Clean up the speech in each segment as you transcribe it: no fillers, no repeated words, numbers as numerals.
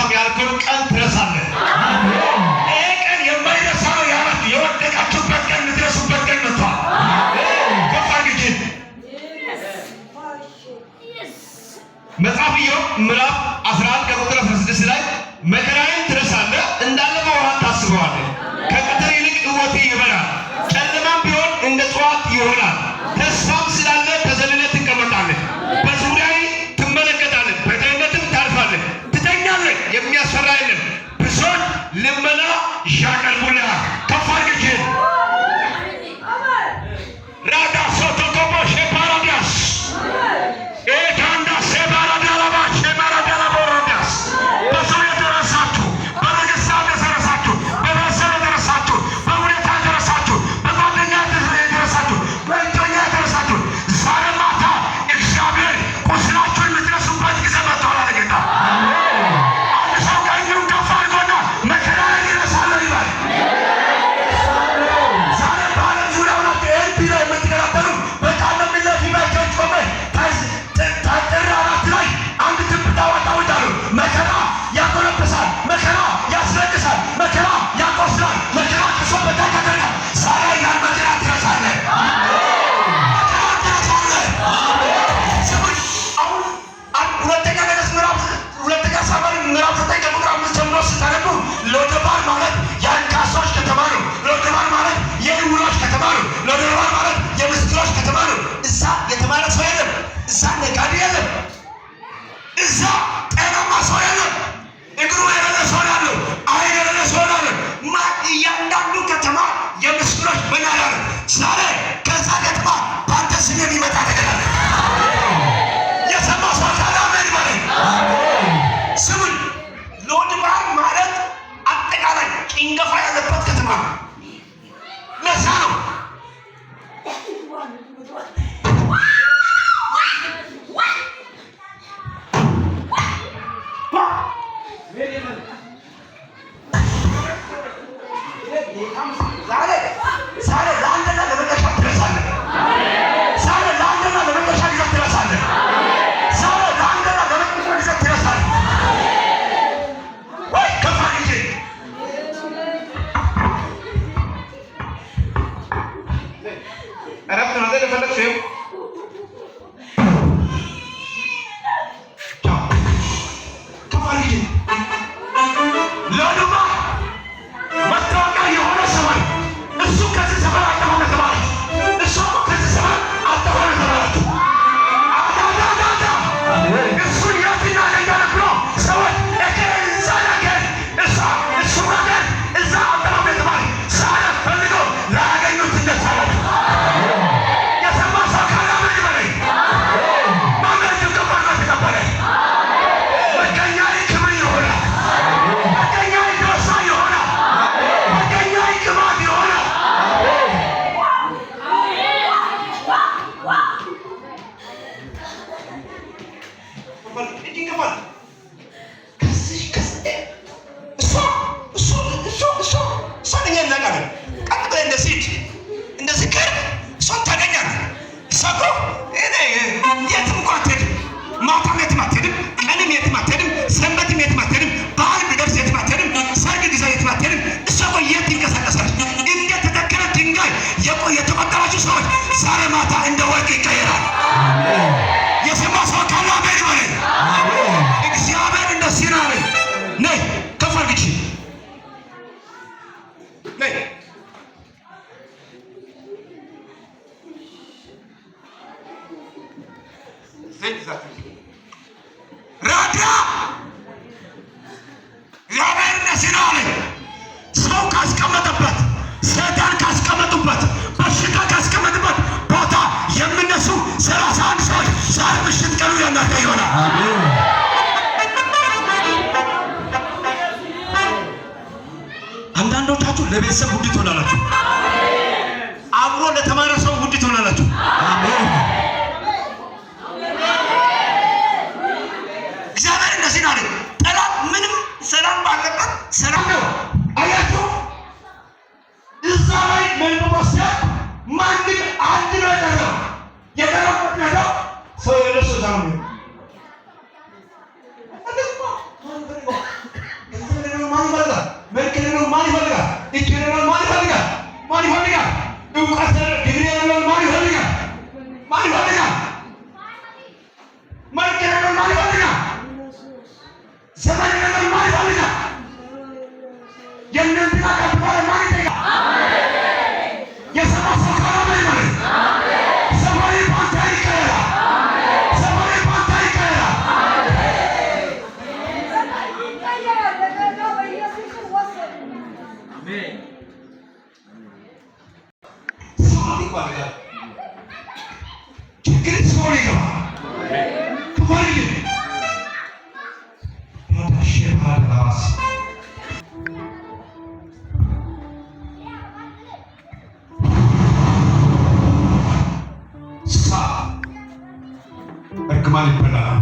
አይረሳም ያልከውን ቀን ትረሳለህ። ይሄ ቀን የማይረሳ ነው ያላችሁ የወደቃችሁበት ቀን የምትረሱበት ቀን መጥቷል። ከፍ አድርግ እጅህን። መጽሐፍ ኢዮብ ምዕራፍ 11 ከቁጥር 16 ላይ መከራህን ትረሳለህ፣ እንዳለፈ ውሃ ታስበዋለህ። ከቀትር ይልቅ ሕይወትህ ይበራል፣ ጨለማም ቢሆን እንደ ጠዋት ይሆናል። ተስፋም ስላለ ተዘልለህ ትቀመጣለህ፣ በዙሪያህ ትመለከታለህ፣ በደህንነትም ታርፋለህ። ትተኛለህ፣ የሚያስፈራ የለም። ብዙዎች ልመና ያቀርቡልሃል። ከፍ አድርግ እጅህን። ራዳ ሶቶኮቦ ሼፓራዲያስ ኤካንዳ ሴባራዳላባ ሼማራዳላቦሮዳስ። በሰው የተረሳችሁ፣ በነገሥታት የተረሳችሁ፣ በቤተሰብ የተረሳችሁ፣ በሁኔታ የተረሳችሁ፣ በጓደኛ የተረሳችሁ፣ በእጮኛ የተረሳችሁ፣ ዛሬ ማታ እግዚአብሔር ቁስላችሁን የምትረሱበት ጊዜ መጥቷል አለ ጌታ። አንድ ሰው ቀኙን ከፍ አድርጎና መከራዬን እረሳለሁ ይበል። ዛሬ በዓለም ዙሪያ ሆናችሁ ይህን ቢሮ የምትከታተሉ በጣም የሚለፊ መሪዎች ቆመ ጥር 4 ላይ አንድ ትንቢት አወጣውታሉ። መከራ ያጎለብሳል፣ መከራ ያስለቅሳል፣ መከራ ያቆስላል፣ መከራ ከሰው በታች ያደርጋል። ዛሬ ያን መከራ ትረሳለህ። መከራ ትረሳለህ። ስሙኝ፣ አሁን ሁለተኛ ነገሥት ምዕራፍ፣ ሁለተኛ ሳሙኤል ምዕራፍ 9 ከቁጥር 5 ጀምሮ ስታነቡ ሎደባር ማለት የአንካሶች ከተማ ነው። ሎደባር ማለት የዕውሮች ከተማ ነው። ሎደባር ማለት የምስኪኖች ከተማ ነው። እዛ የተማረ ሰው የለም። እዛ ነጋዴ የለም። እዛ ጤናማ ሰው የለም። እግሩ የሌለ ሰው ያለው፣ አይን የሌለ ሰው ያለው። እያንዳንዱ ከተማ የምስኪኖች መናኸሪያ ነው። ዛሬ ከዛ ከተማ በአንተ ስም የሚመጣ ነገር አለ። የሰማ ሰው ካለ አሜን ይበለኝ። ስሙኝ፣ ሎድባር ማለት አጠቃላይ ጭንገፋ ያለበት ከተማ ነው። ለዛ ነው ዛሬ ለአንድና ለመጨረሻ ትረሳለህ። ዛሬ ለአንድና ለመጨረሻ ጊዜ ትረሳለህ። ዛሬ ለአንድና ለመጨረሻ ጊዜ ትረሳለህ። ወይ ከፍ አድርግ። እረፍት ነው አይደል? የፈለግሽው ይኸው። ቻው። ከፍ አድርግ። ሎድባር መታወቂያ የሆነ ሰፈር፣ እሱ ከዚህ ሰፈር አልጠፋም የተባለች፣ እሱ እኮ ከዚህ ሰፈር አልጠፋም የተባለችው አዳዳዳዳ እሱን የት እናገኛለን ብሎ ሰዎች እከሌ እዛ ነገር እሷ እሱ ነገር እዛ አልጠፋም የተባለች ዛሬ ፈልገው ላያገኙት እንደቻላችሁ የሰማ ሰው ካለ አሜን ይበለኝ። ማመን ከፍ አድርጎ ተቀበለ። መገኛዬ ክብር ይሆናል። መገኛዬ ደስታ ይሆናል። መገኛዬ ቅባት ይሆናል። እጅ ከፋል። ከዚህ ከዚህ እሷ እሱ እሱ እሱ እሷን እኛ እናውቃለን። ቀጥ ብለህ እንደዚህ ሂድ፣ እንደዚህ ከሄድክ እሷን ታገኛለህ። እሷ እኮ እኔ የትም እኮ አትሄድም። ማታም የትም አትሄድም፣ ቀንም የትም አትሄድም፣ ሰንበትም የትም አትሄድም፣ በዓል ቢደርስ የትም አትሄድም፣ ሰርግ ጊዜ የትም አትሄድም። እሷ እኮ የት ይንቀሳቀሳለች? እንደ ተተከለ ድንጋይ የተቆጠራችሁ ሰዎች ዛሬ ማታ እንደ ወርቅ ይቀየራል። የሰማ ሰው ካለ አሜን ይበለኝ። እግዚአብሔር እንደዚህ ነው አለኝ። ነይ፣ ከፍ አድርግሽ ነይ። ዘይት ይዛችሁ ራዳ እግዚአብሔር እንደዚህ ነው አለኝ። ሰው ካስቀመጠበት፣ ሰይጣን ካስቀመጡበት፣ በሽታ ካስቀመጡበት ቦታ የሚነሱ 31 ሰዎች ዛሬ ምሽት ቀኑ የእናንተ ይሆናል። አንዳንዶቻችሁ ለቤተሰብ ውድ ትሆናላችሁ። አብሮ ለተማረ ሰው ውድ ትሆናላችሁ። እግዚአብሔር እንደዚህ ነው አለኝ። ጠላት ምንም ሰላም ባለበት ሰላም ነው። አያችሁ፣ እዛ ላይ ሜምፊቦስቴ ማንም አንድ ነው የቀረው። የቀረው ነገር ሰው የሌለው እዛ ነው የሚሆነው። ዘመን ነገር ማን ይፈልጋል? የእነንትና ከበኋላ ማን ይጠይቃል? የሰማ ሰው ካለ ይበል። ሰፈሬ ባንተ ይቀየራል። ሰፈሬ ባንተ ይቀየራል። ይቀየራል። ለገና በኢየሱስ ስም ወሰኑ። ሰዓት ይባላል። ችግር ሲሆን ይገባል። ክፈል ያዳሽ ባላስ ሳ እርግማን ይበላል።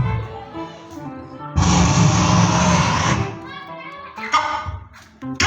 ጋ